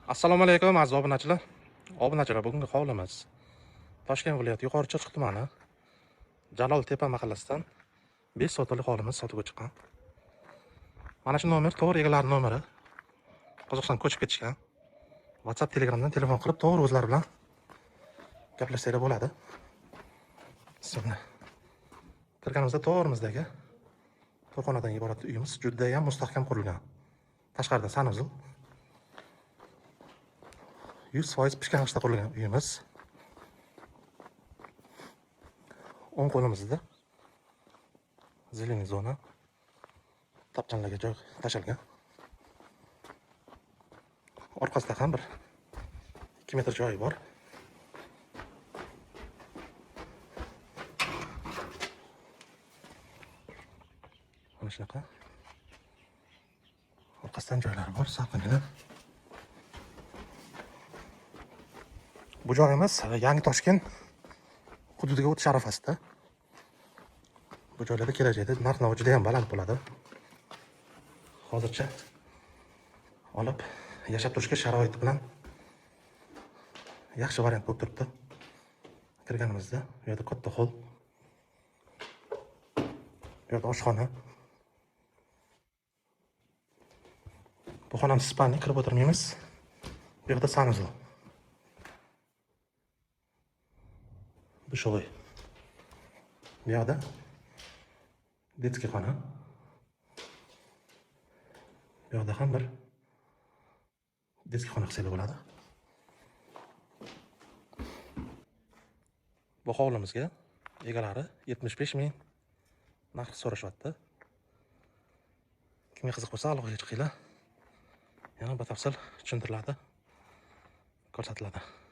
Assalomu alaykum aziz obunachilar. Obunachilar, bugungi hovlimiz Toshkent viloyati Yuqori Chirchiq tumani Jaloltepa mahallasidan 5 sotixli hovlimiz sotuvga chiqqan. Mana shu nomer to'g'ri egalari nomeri. Qozog'iston ko'chib ketishgan. WhatsApp, Telegramdan telefon qilib to'g'ri o'zlari bilan gaplashsanglar bo'ladi. Bismillah. Kirganimizda to'g'rimizdagi to'rxonadan iborat uyimiz juda ham mustahkam qurilgan. Tashqarida санузел. 100% pishgan g'ishtda qurilgan uyimiz. O'ng qo'limizda зеленый zona, tapchanlarga joy tashalgan. Orqasida ham bir 2 metr joyi bor. Mana shunaqa. Orqasidan joylari bor, salqingina. Bu joyimiz Yangi Toshkent hududiga o'tish arafasida. Bu joylarda kelajakda narx-navo juda ham baland bo'ladi. Hozircha olib yashab turishga sharoiti bilan yaxshi variant bo'lib turibdi. Kirganimizda bu yerda katta hol, bu yerda oshxona. Bu xonamiz spalni, kirib o'tirmaymiz. Bu yerda санузел. Dushovoy. Bu yoqda детский xona. Bu yoqda ham bir детский xona qilsanglar bo'ladi. Bu hovlimizga egalari 75 ming narx so'rashyapti. Kimga qiziq bo'lsa aloqaga chiqinglar. Yana batafsil tushuntiriladi, ko'rsatiladi.